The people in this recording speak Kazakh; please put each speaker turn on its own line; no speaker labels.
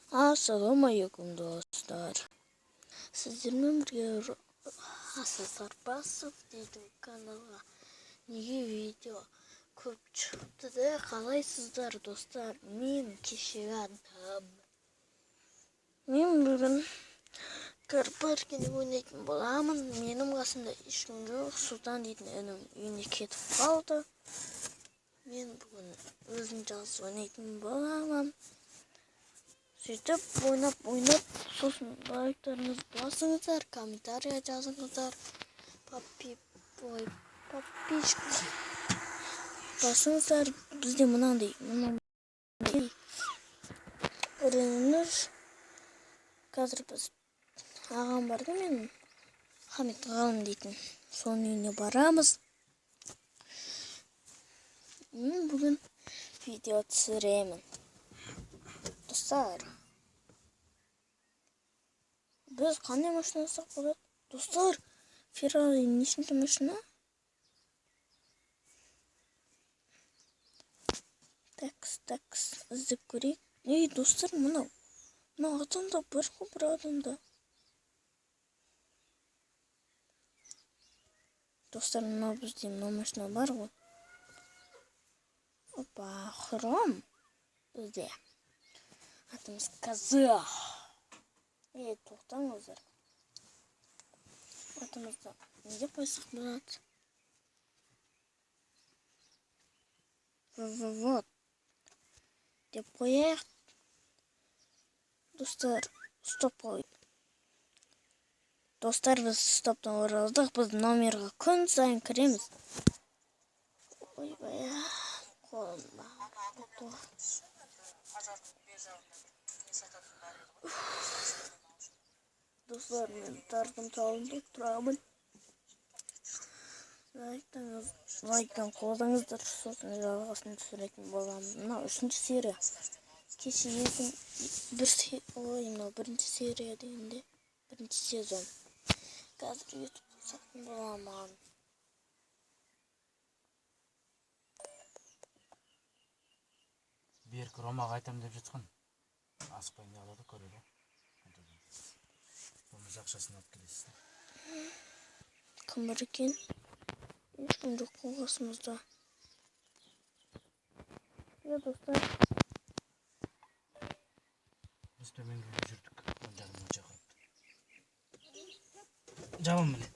Ассалаумағалейкум, достар. Сіздермен бірге Асыл Сарпасов дейтін каналға неге видео көп шықты да? Қалайсыздар, достар? Мен кешегі адам. Мен бүгін кар паркинг ойнайтын боламын. Менің қасымда ешкім жоқ. Сұлтан дейтін інім үйіне кетіп қалды. Мен бүгін өзім жалғыз ойнайтын боламын. Сөйтіп ойнап, сосын лайктарыңызды басыңыздар, комментария жазыңыздар, подписчик басыңыздар. Бізде мынандай реніш. Қазір біз ағам бар да менің, Хамит Ғалым дейтін, соның үйіне барамыз. Мен бүгін видео түсіремін. Достар, біз қандай машина алсақ болады? Достар, Феррари нешінші машина? Такс, такс, іздеп көрейік. Ей, достар, мынау адамда бар ғой, бір адамда. Достар, мынау бізде мынау машина бар ғой. Опа, хром бізде. Атымыз казах. Ей, тоқтаңыздар. Атымызды не деп қойсақ болады? Вот деп қояйық. Достар, стоп қой. Достар, біз стоптан оралдық. Біз номерға күн сайын кіреміз. Ойбай, қолым бағып. Достар, мен Тарқын тауында тұрамын. Лайктан қолдаңыздар, сосын жалғасын түсіретін боламын. Мынау үшінші серия. Кеше мынау бірінші серия дегенде, бірінші сезон. Қазір ютубта сақтын боламын.
Берік Ромаға айтам деп жатқан. Асықпай не алады, көреді. Болмаса ақшасын алып келесіз.
Кім бар екен? Ешкім жоқ қой қасымызда. Иә, достар.
Біз төменге жүрдік. 10:30 шақырып. Жабам міне.